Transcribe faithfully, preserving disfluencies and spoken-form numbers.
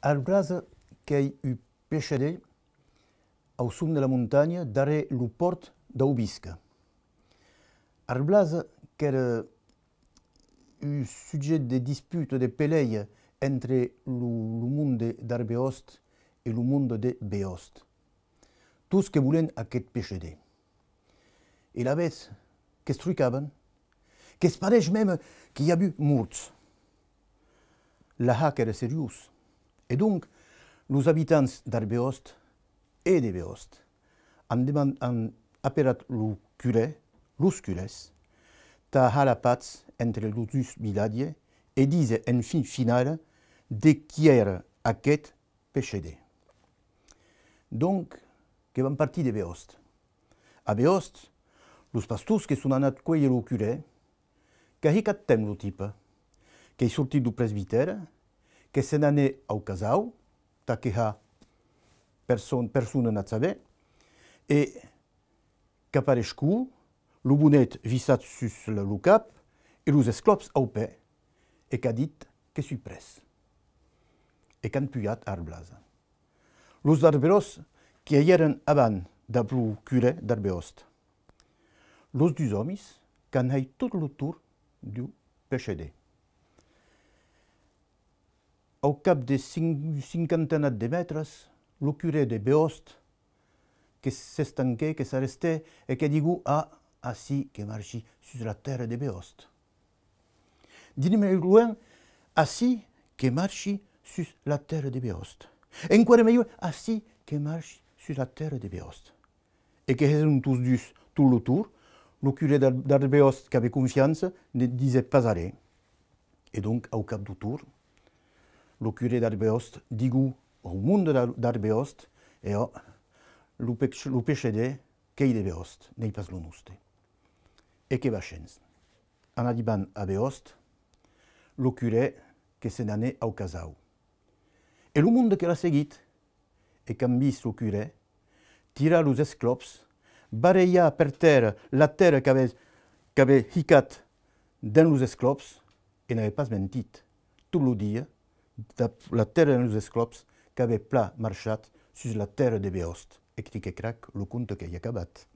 Arblasa qu'ei un pecheder au som de la montanha, darrèr lo pòrt d'Aubisca. Arblasa qu'èra un subjècte de disputa, de pelèia entre lo, lo monde d'Arbeòst e lo monde de Beòst. Tots que volen aqueth pecheder. E lavetz que's trucavan, que's pareish mème que i a avut morts. L'ahar qu'èra seriós. E donc, los abitants d'Arbeòst e de Beòst an deman-, an aperat lo curè, los curès, tà har la patz entre los dus vilatges e díser en fin finala de qui èra aqueth pecheder. Donc, que van partir de Beòst. A Beòst, los pastors que son anats cuélher lo curè, qu'a hicat temps lo tipe, qu'ei sortit deu presbitèri, que se n'anè au casau, tà que har person-, persona n'at saber, e qu'a pareishut lo bonet vissat sus lo, lo cap e los esclòps au pè, e qu'a dit: «Que soi pres.» E qu'an pujat a Arblasa. Los d'Arbeòst que i èran abans dab lo curè d'Arbeòst. Los dus òmis qu'an hèit tot lo torn deu pecheder. Au cap de cinc-, cinquantenat de mètres, lo curè de Beòst que s'estanquè, que s'arrestè e que digot: «Ah, ací que marchi sus la tèrra de Beòst.» Drin mei luenh: «Ací que marchi sus la tèrra de Beòst.» Enqüèra mei luenh: «Ací que marchi sus la tèrra de Beòst.» E que hèson tots dus tot lo torn, lo curè d'Ar-, d'Arbeòst qu'avè confiança ne disè pas arren. E donc, au cap deu torn, lo curè d'Arbeòst digot au monde d'Ar-, d'Arbeòst: «E òc, lo pech-, lo pecheder qu'ei de Beòst, n'ei pas lo noste.» E que baishèm. En arribant a Beòst, lo curè que se n'anè au casau. E lo monde que l'a seguit, e qu'an vist lo curè tirar los esclòps, barrelhar per tèrra la tèrra qu'avè, qu'avè hicat dens los esclòps, e n'avè pas mentit. Tot lo dia, dab la tèrra dens los esclòps, qu'avè plan marchat sus la tèrra de Beòst. E cric e crac, lo conte qu'ei acabat.